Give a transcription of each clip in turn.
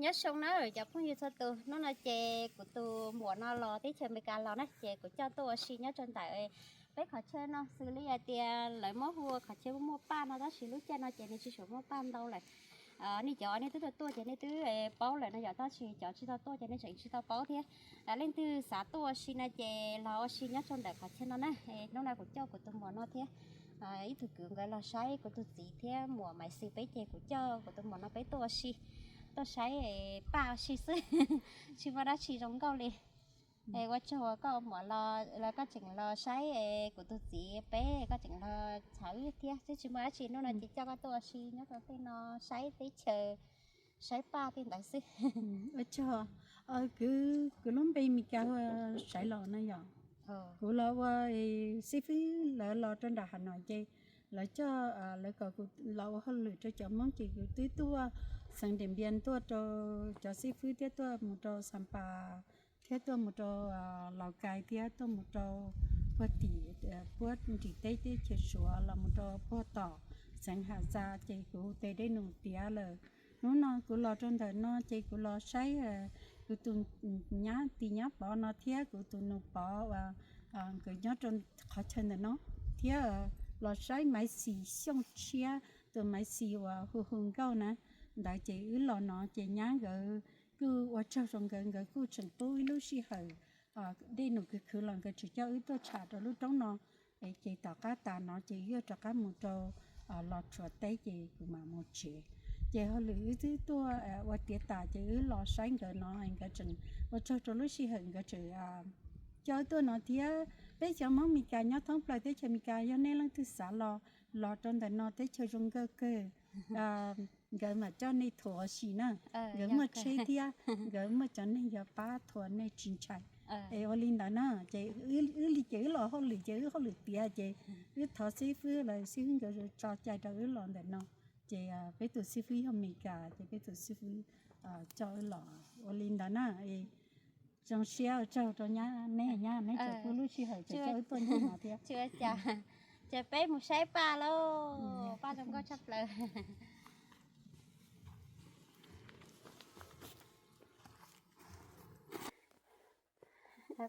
Nyob zoo na cov phooj ywg txhua tus, hnub no ces kuv tus muam no los teb chaws Amelikas los na, ces kuv coj tuaj ua si nyob rau ntawm peb qhov chaw no xws li hais tias lawv muab hu ua qhov chaw muaj muaj paj no, tab sis lub caij no ces nws tsis tshua muaj paj ntau lawm. Nej cov nej twb tau tuaj ces nej twb paub lawm no yom, tab sis cov tsis tau tuaj ces nej tseem tsis tau paub thiab. Leej twg xav tuaj ua si no ces los ua si nyob rau ntawm qhov chaw no na. Hnub no kuv coj kuv tus muam no thiab ib tug kwv nkawd los saib kuv tus txiv thiab muam Maiv Xis peb, ces kuv coj kuv tus muam no peb tuaj ua si, tuaj saib paj ua si xwb, tsis muaj dab tsi zoo nkauj li. Es ua tsaug uas koj muam los, koj tseem los saib kuv tus txiv peb, koj tseem los txhawb thiab, twb tsis muaj dab tsi, hnub no ces coj koj tuaj ua si nyob rau tej no, saib teb chaws, saib paj tej ntawd xwb. Ua tsaug. Kuv, kuv lub npe Mes Kas hu ua Saiv Los no yom. Kuv los ua xib fwb, lawv los rau nram Hav Nom ces lawv coj, lawv kom kuv los ua hauj lwm rau cov Hmoob ces kuv twb tuaj xeev Diam Npias tuaj rau cov xib fwb thiab tuaj mus rau Xas Pas thiab tuaj mus rau Laus Kais thiab tuaj mus rau puag tim, puag nrim teb teb chaws Suav los mus rau puag tom xeev Has Zas ces kuv tes dej num tiav lawm. Hnub no kuv los rau ntawm no ces kuv los saib kuv tus nyab Tis Nyab Pov no thiab kuv tus nus Pov uas nkawd nyob rau qhov chaw ntawm no thiab los saib Maiv Xis Xyooj Tshiab, tus Maiv Xis uas hu hu nkauj na. Ntawd ces wb los no ces nyab nkawd kuj ua tsaug rau nkawd, nkawd kuj tseem pub ib lub sij hawm dej num khwv khwv los nkawd tseem coj wb tuaj tsham rau lub roob no. Ces tom qab tas no ces wb yuav rov qab mus rau Los Tsuas teb ces kuv mam mus tsev. Ces hauj lwm wb twb tuaj ua tiav tas ces wb los saib nkawd no, nkawd tseem ua tsaug rau lub sij hawm nkawd tseem coj wb tuaj no thiab. Peb cov Hmoob Mes Kas nyob thoob plaws teb chaws Mes Kas, yog nej leej twg xav los, los rau ntawm no teb chaws zoo nkauj kawg. Nkawd mam coj nej thuam ua si na, nkawd muaj tsheb thiab, nkawd muaj cov neeg yuav pab thuam nej tsis ntshai. Es ua li ntawd na, ces wb li ces wb los hauj lwm ces wb hauj lwm tiav ces wb thov xib fwb lawm, xib fwb nkawd tso cai rau wb los ntawm no. Ces peb tus xib fwb yog Mes Kas ces peb tus xib fwb coj wb los. Ua li ntawd na, zoo siab ua tsaug rau nyab, neb nyab neb tseem pub lub sij hawm tseem coj wb tuaj nyob no thiab. Ces peb mus saib paj lauj, paj zoo nkauj tshaj plaws.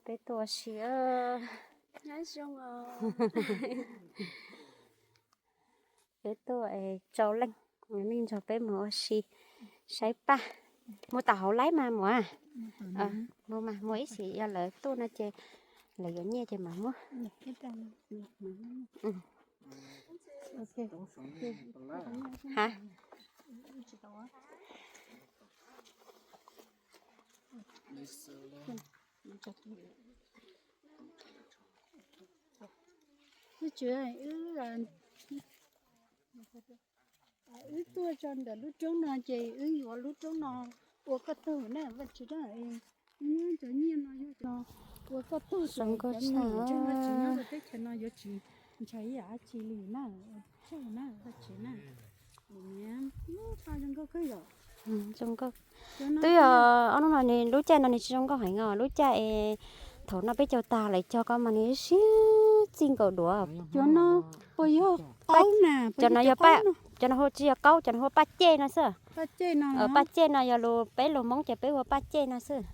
Peb tuaj ua si, peb tuaj tsau leej, nej nrog peb mus ua si saib paj. Mus tom hauv laib mas muam, mus mas mus ib sim yog lawv tuaj no ces lawv yuav nyiaj ces mam muab. Ha. Wb tuaj tso ntawm lub roob no ces wb yuav lub roob no ua koj tug na Vaj Tswv na. Wb muab cov nyiaj no yog ua koj tug, cov nyiaj ntseeg Vaj Tswv nyob rau teb chaws no yuav tsis ntshai ib yam dab tsi li na. Tsaug na Vaj Tswv na. Paj zoo nkauj kawg yom. Twb yog ob hnub no nws lub caij no nws tsis zoo nkauj heev os, lub caij es thaum no peb caug tag lawm cog ko mas nws siab txij nkaus duav. Cov no puas yog qaub na? Cov no yog, cov no hu tsis yog qaub, cov no hu ua paj cej no xwb. Paj cej no yog lus peb lus Hmoob ces peb hu ua paj cej no xwb.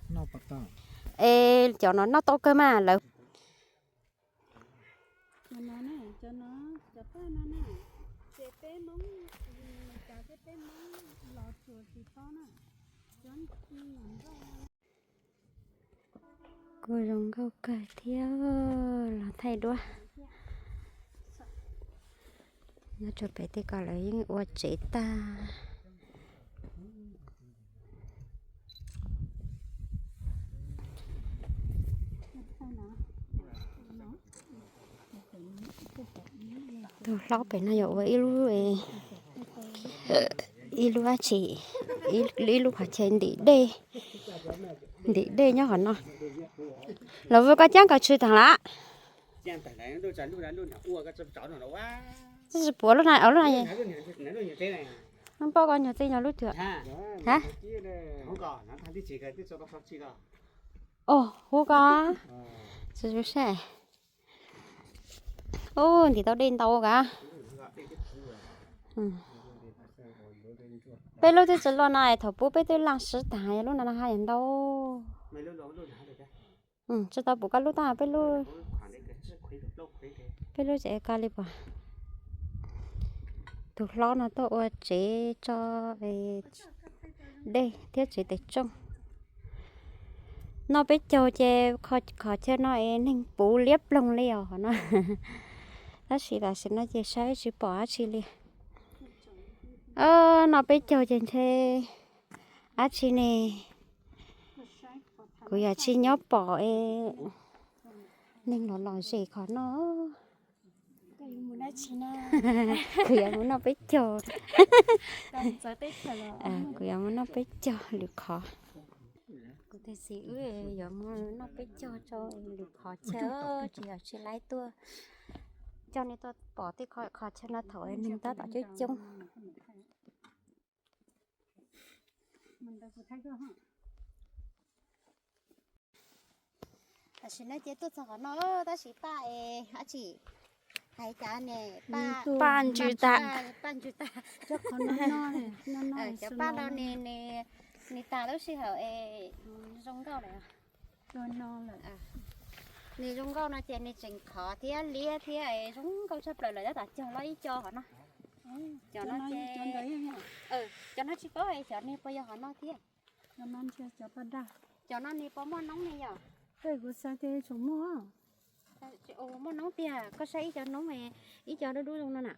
Es cov no noj tau kawg mas lawv Kuj zoo nkauj kawg thiab, los thaij duab. Nyob rau pem tej ko lawv yeej ua tsev tag. Tus hlob pem no yog ua ib lub, ib lub dab tsi, ib lub qhov chaw ntim dej, ntim dej nyob qhov no. Los vwm koj cab nkawd tshwm tag lawm. Tsis puav lub no, lub no. Npoj koj nyuag txij nyuag lub twg? Ha? Hu koj. Tsis saib. Ub, ntim tau dej ntau kav. Peb lub twb tsis luaj no es thaum pub peb twb laaj swb taag, yog lub no no ha yog ntau. Tsis tau pum koj lub tag, peb lub, peb lub tsev koj li puas. Tus hlob no tuaj ua tsev tso dej thiab tsev tes tsooj. Noj peb caug ces qhov chaw no es neeg puv liab ploog li os no. Tab sis tam sim no ces saib tsis pom dab tsi li. Noj peb caug ces ntshe dab tsi ne, kuv yam tsis nyob pom es neeg los lom zem qhov no. Kuv yuav mus noj peb caug. Kuv yuav mus noj peb caug lwm qhov. Kuv tus txiv wb yuav mus noj peb caug rau lwm qhov chaw, tsis yog tsis laib tuaj coj nej tuaj pom tej qhov chaw no thaum neeg tab tom coob coob. Tam sim no ces tuaj txog qhov no tab sis Paj es dab tsi, hais cas ne, Paj ntsws tag, Paj ntsws tag. Cov Paj no nws tas lub sij hawm es zoo nkauj lawm. Nws zoo nkauj no ces nws tseem khov thiab liab thiab es zoo nkauj tshaj plaws lawm, tab tom cog los ib co qhov no. Cov no ces, cov no tsis paub es cov niag puas yog qhov no thiab. Cov no niag puas muaj noob ne yom? Kuv xav tias tseem muaj. Muaj noob tiag, koj saib ib co noob, ib co dub dub zoo no na.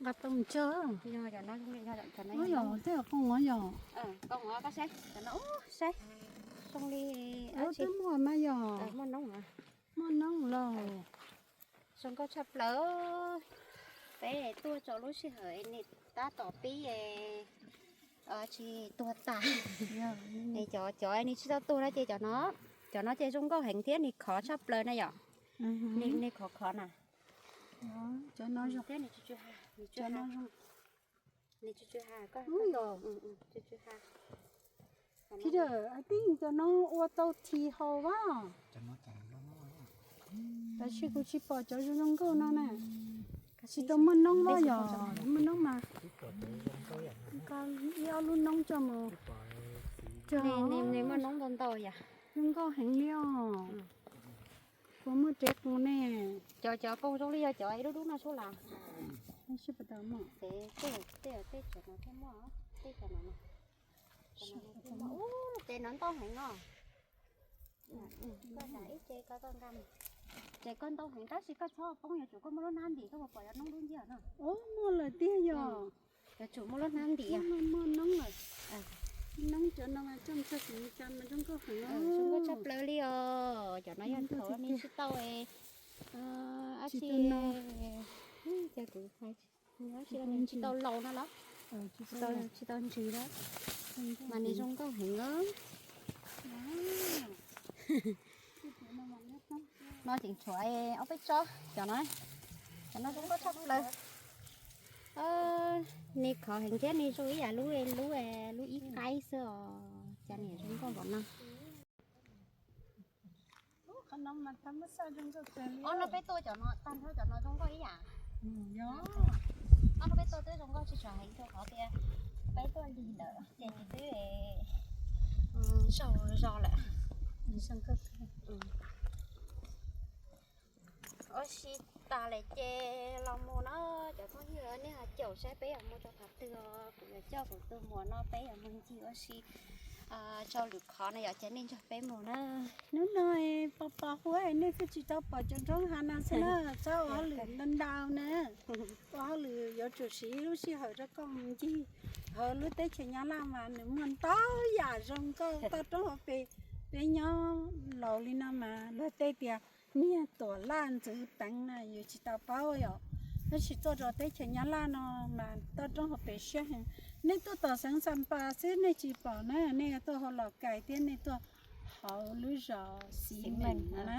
Nqa tau mus cog. Yog, yog, tej qoo ua yog. Koj saib, cov no, saib, zoo li twb muaj mas yog. Muaj noob, muaj noob los. Zoo nkauj tshaj plaws. Peb tuaj rau lub sij hawm es nws tab tom pib es tsis tuag tas. Cov, cov nws tsis tau tuag no ces cov no, cov no ces zoo nkauj heev thiab nws khov tshaj plaws na yom. Nws khov khov na. Cov no zoo thiab nws tsw tsw ha, nws tsw tsw ha, koj, tsw tsw ha. Peter, I think cov no ua tau thi hau as. Tab sis kuv tsis pom cov zoo zoo nkauj no na. Tsis tau muaj noob los yog muaj noob mas. Nqa ib ob lub noob coj mus. Nws muaj noob ntau ntau yom. Zoo nkauj heev li os. Puas muaj tsev qus ne? Cov, cov qoo zoo li yog cov ib lub dub no sub las. Tej, tej, tej tsev no thiaj muaj, tej tsev no, tsev no ntau heev no. Koj zam ib ce koj, koj nqa mus. Ces koj ntau heev tab sis koj txhob poob, yuav tsum koj muaj lub hnab ntim koj puas pom cov noob dub nciab no. Muaj lawm tiag yog. Yuav tsum muaj lub hnab ntim. Muaj noob lawm. Noob cov no mas coj mus txog xim li cas mas zoo nkauj heev. Zoo nkauj tshaj plaws li os. Cov no yog thaum nws tsis tau, ab tsi, cas kuv hais, tsis tau laus no los, tsis tau ntsws lawm, mas nws zoo nkauj heev os. No tseem tshuav ob peb tsob, cov no, cov no zoo nkauj tshaj plaws. Nws khov heev thiab nws zoo ib yam lub, lub, lub ib qaib xwb os, cas nws zoo nkauj npaum no. Ob no peb tuaj cov no tag nrho cov no zoo nkauj ib yam. Ob no peb tuaj twb zoo nkauj tsis tshua heev rau qhov tias peb tuaj lig lawm ces nws twb zaug zog lawm. Ua si tas lawm ces los mus na cov phooj ywg, nej ho caum saib peb yuav mus rau qhov twg os, kuv yuav coj kuv tus muam no peb yuav mus ncig ua si rau lwm qhov no yom, ces nej nrog peb mus na. Hnub no pos pos huab nej twb tsis tau pom cov nroob hav no xwb na, txhob ua hauj lwm ntau ntau na. Ua hauj lwm yuav tsum siv lub sij hawm rau koj mus ncig hauv lub teb chaws Nyab Laj mas nws muaj ntau yam zoo nkauj toj roob hauv pes. Peb nyob laus li no mas luag tej tias niag tuam laj ntxwv peev na yus tsis tau paub yom. Tab sis tuaj rau teb chaws Nyab Laj no mas toj roob hauv pes siab heev. Nej tuaj tom xeev Xas Pas xwb nej tsis pom na, nej tuaj hauv Los Kais thiab nej tuaj hauv lub zos Xis Mees no na,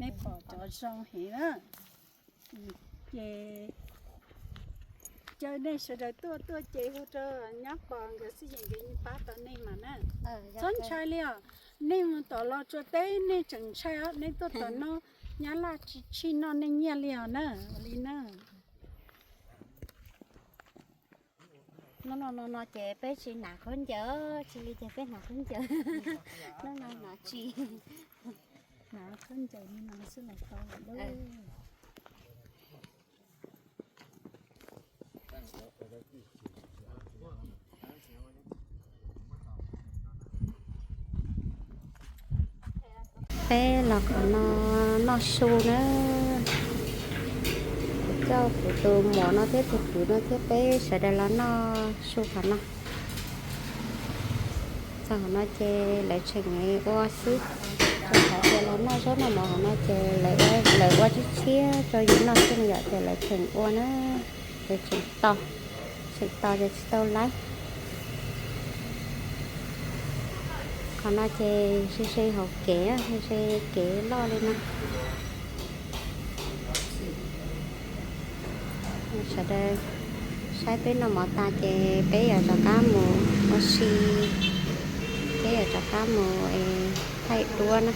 nej pom cov zoo heev na. Ces caw nej sawv daws tuaj, tuaj ces hu rau nyab pos nkawd xwb ces nkawd yeej pab tau nej mas na. Txhob ntshai li os, nej mus tom Los Tsuas teb nej tseem ntshai os, nej tuaj tom no Nyab Laj tsis tshij noj nej nyiaj li os na, ua li na. Hnub no no no ces peb tsis hnav khaub ncaws, tsis li ces peb hnav khaub ncaws. Hnub no hnav tsis, hnav khaub ncaws li no xwb los tau lawm lauj. Peb los qhov no noj su na. Kuv coj kuv tus muam no thiab tus kwv no thiab peb sawv daws los noj su qhov no. Txog qhov no ces lawv tseem ua xwb. Txog qhov tias los noj zaub noj mov qhov no ces lawv ua tshiab tshiab rau yus noj xwb no yom, ces lawv tseem ua na, lawv tseem tos, tseem tos ces tsis tau laib. Qhov no ces ze ze hauv kev, ze ze kev loj li no. Sawv daws saib peb noj mov tas ces peb yuav rov qab mus ua si, peb yuav rov qab mus thaij duab na.